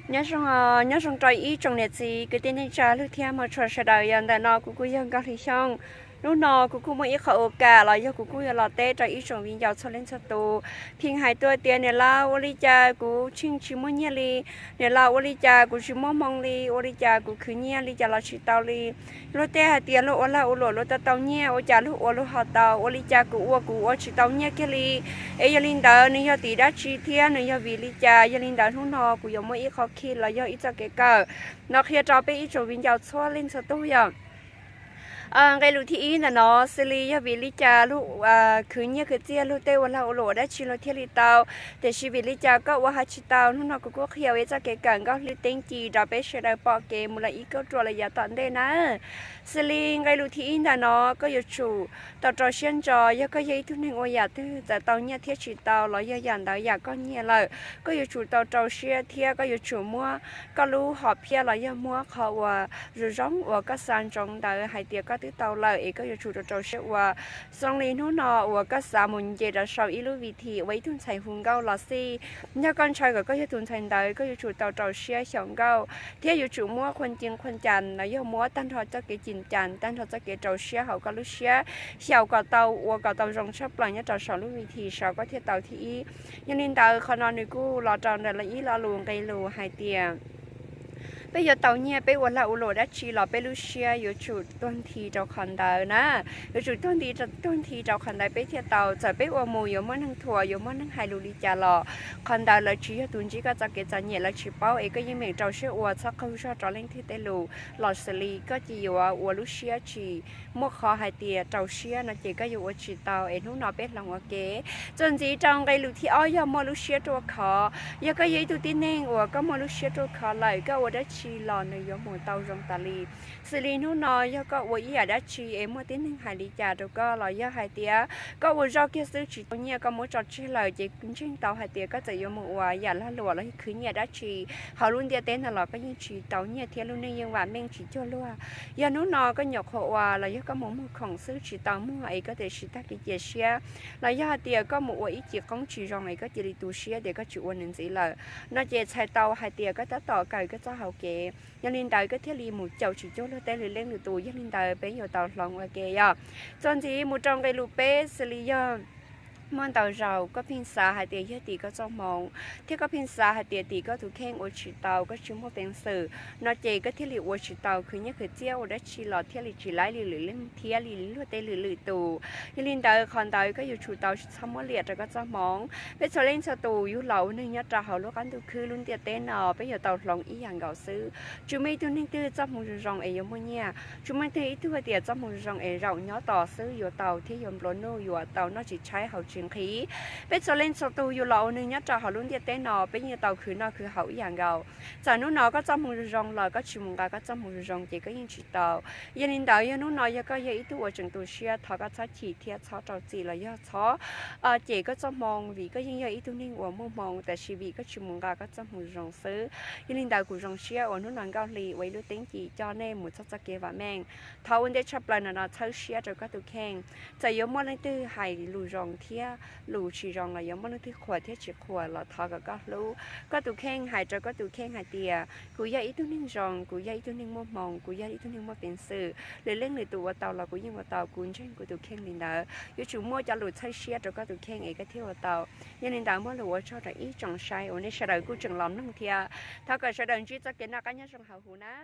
Nyob zoo, nyob zoo rau ib tsoom niam txiv kwv tij neej tsa hlub thiab hmov tshua sawv daws. Yog ntawm no kuv kuj yog Nkauj Hli Xyooj. Hnub no kuv kuj muaj ib qho ua kam los yog kuv kuj yuav los teb rau ib tsoom viv ncaus txhua leej txhua tus. Phim hais tuaj tias niam laus, ua li cas kuv tsheej tsis muaj nyiaj li? Niam laus, ua li cas kuv tsis muaj hmoo li? Ua li cas kuv khwv nyiaj li cas los tsis tau li? Luag tej hais tias luag ua lag ua luam luag tau tau nyiaj, ua cas luag ua luag ho tau, ua li cas kuv ua kuv ua tsis tau nyiaj kiag li? Es yog li ntawd nws yog tim dab tsi thiab nws yog vim li cas? Yog li ntawd hnub no kuv yuav muaj ib qho khi los yog ib txoj kev kawm no qhia rau peb ib tsoom viv ncaus txhua leej txhua tus yog nqe lus thib ib ntawm no, xws li yog vim li cas luag khwv nyiaj khwv txiaj, luag tej ua lag ua luam ua dab tsi luag thiaj li tau, tiam sis vim li cas koj ua ho tsis tau? Hnub no kuv kuj qhia ua ib txoj kev kawm nkauj hli teeb ci rau peb sawv daws pom kev mus lawm ib kauj ruam lawm yav tom ntej na. Xws li nqe lus thib ib ntawm no, koj yuav tsum tau rau siab ntso. Yog koj yog ib tug neeg ua yam twg txawm tau nyiaj thiab tsis tau los yog yam ntawd yam koj nyiag lawm, koj yuav tsum tau rau siab thiab koj yuav tsum muab koj lub hom phiaj los yog muab qhov uas zoo zoo uas koj xav ntsoov ntawd hais tias koj twb tau lawm es koj yuav tsum rau rau siab ua. Zoo li hnub no uas koj xav mus nce rau saum ib lub vim thim ua ib tug ntxhais hu nkauj los xij, yog koj ntshaw kom koj yog tus ntxhais ntawd, koj yuav tsum tau rau siab xyaum nkauj thiab yuav tsum muab qhuas ci qhuas cas los yog muab tag nrho txoj kev ci cas, tag nrho txoj kev rau siab hauv koj lub siab, xyaum kom tau, ua kom tau zoo tshaj plaws nyob rau saum lub vim thim saud koj thiaj tau thib ib. Yog li ntawd qhov no nws kuj los rau ntawm ib lo lus nqe lus hais tias peb yuav tau nyiaj, peb ua lag ua luam dab tsi los peb lub siab yuav tsum tuag nthi rau qhov ntawd na. Yuav tsum tuag nthi, tuag nthi rau qhov ntawd peb thiaj tau. Txawm peb ua mus yuav muaj neeg thuam, yuav muaj neeg hais lus li cas los qhov ntawd lawv tsis yog tus ntsib koj txoj kev txom nyem, lawv tsis paub es koj yeej meem rau siab ua, txhob qaug zog rau leej twg tej lus los xws li koj cia yuav ua lub siab tsis muaj qhov hais tias rau siab no ces koj yuav ua tsis tau es hnub no peb hloov ua ke. Txuas ntxiv rau nqe lus thib ob yog muaj lub siab ruaj khov. Yog koj yog ib tug tib neeg uas koj muaj lub siab ruaj khov lawm, koj ua dab tsi los nws yuav mus tau zoo tas li. Xws li hnub no yog koj ua ib yam dab tsi es muaj tib neeg hais li cas rau koj los yog hais tias koj ua zoj kiag xwb tsis tau nyiaj koj muab tso tseg lawm ces ntseeg tau hais tias koj txawm yuav mus ua yam lag luam los yog khwv nyiaj dab tsi hauv lub ntiaj teb no los koj yeej tsis tau nyiaj thiab lub neej yeej vam meej tsis cuag luag. Yog hnub no koj nyuam qhuav ua los yog koj mus muag khoom xwb tsis tau muag es koj tiam sis tag kev cia siab, los yog hais tias koj mus ua ib cim qoob tsis zoo es koj cia li tu siab tias koj tsis ua nws ntxiv lawm no ces txhais tau hais tias koj tab tom kawm koj txoj hauv kev. Yog li ntawd koj thiaj li mus caum tsis cuag luag tej lwm leej lwm tus. Yog li ntawd peb yuav tau hloov ua ke yog. Txuas ntxiv mus rau nqe lus peb xws li yog muaj ntau zaus koj pheej xav hais tias yog tim koj txoj hmoov thiab koj pheej xav hais tias tim koj tus kheej ua tsis tau, koj tsis muaj peev xwm no ces koj thiaj li ua tsis tau, khwv nyiaj khwv txiaj ua dab tsi los thiaj li tsis laib li lwm leej thiab li luag tej lwm lwm tus. Yog li ntawd qhov ntawd koj yuav tsum tau tsis txhob muab liam rau koj txoj hmoov. Peb txhua leej txhua tus yug los ua neeg nyob rau hauv lub qab ntuj khwb lub ntiaj teb no peb yuav tau hloov ib yam nkaus xwb. Tsis muaj ib tug neeg twg txoj hmoov zoo zoo es yuav muaj nyiaj, tsis muaj ib tug hais tias txoj hmoov zoo zoo es zaum nyob tos xwb yuav tau thiab yuav nplua nuj yuav tau noj tsis tshaib haus tsis nqhis. Peb txhua leej txhua tus yug los ua neeg nyob rau hauv lub ntiaj teb no peb yeej yuav tau khwv noj khwv haus ib yam nkaus. Txawm hnub no koj txoj hmoov zoo zoo los koj tsis mus nqa koj txoj hmoov zoo zoo ces koj yeej tsis tau. Yog li ntawd yog hnub no yog koj yog ib tug uas tseem tu siab thov koj txhob chim thiab txhob rau txim los yog txhob cem koj txoj hmoo vim koj yeej yog ib tug neeg uas muaj hmoo tab sis vim koj tsis mus nqa koj txoj hmoo zoo xwb. Yog li ntawd kuv zoo siab uas hnub no Nkauj Hli ua ib lub teeb ci coj nej mus txog txoj kev vam meej. Thov ua ntej tshaj plaws no no txhawb siab rau koj tus kheej. Txawm yuav muaj leej twg hais lus zoo thiab lus tsis zoo los yuav muaj leej twg qhuas thiab tsis qhuas los thov kom koj hlub koj tus kheej, hais rau koj tus kheej hais tias kuv yog ib tug neeg zoo, kuv yog ib tug neeg muaj hmoo, kuv yog ib tug neeg muaj peev xwm. Lwm leej lwm tus ua tau los kuv yeej ua tau, kuv ntseeg kuv tus kheej li ntawd. Yuav tsum muaj cov lus txhawb siab rau koj tus kheej es koj thiaj ua tau. Yog li ntawd muaj lus ua tsaug rau ib tsoom saib uas nej sawv daws kuj tseem los mloog thiab. Thov kom sawv daws ntsib txoj kev noj qab nyob zoo hauv huv na.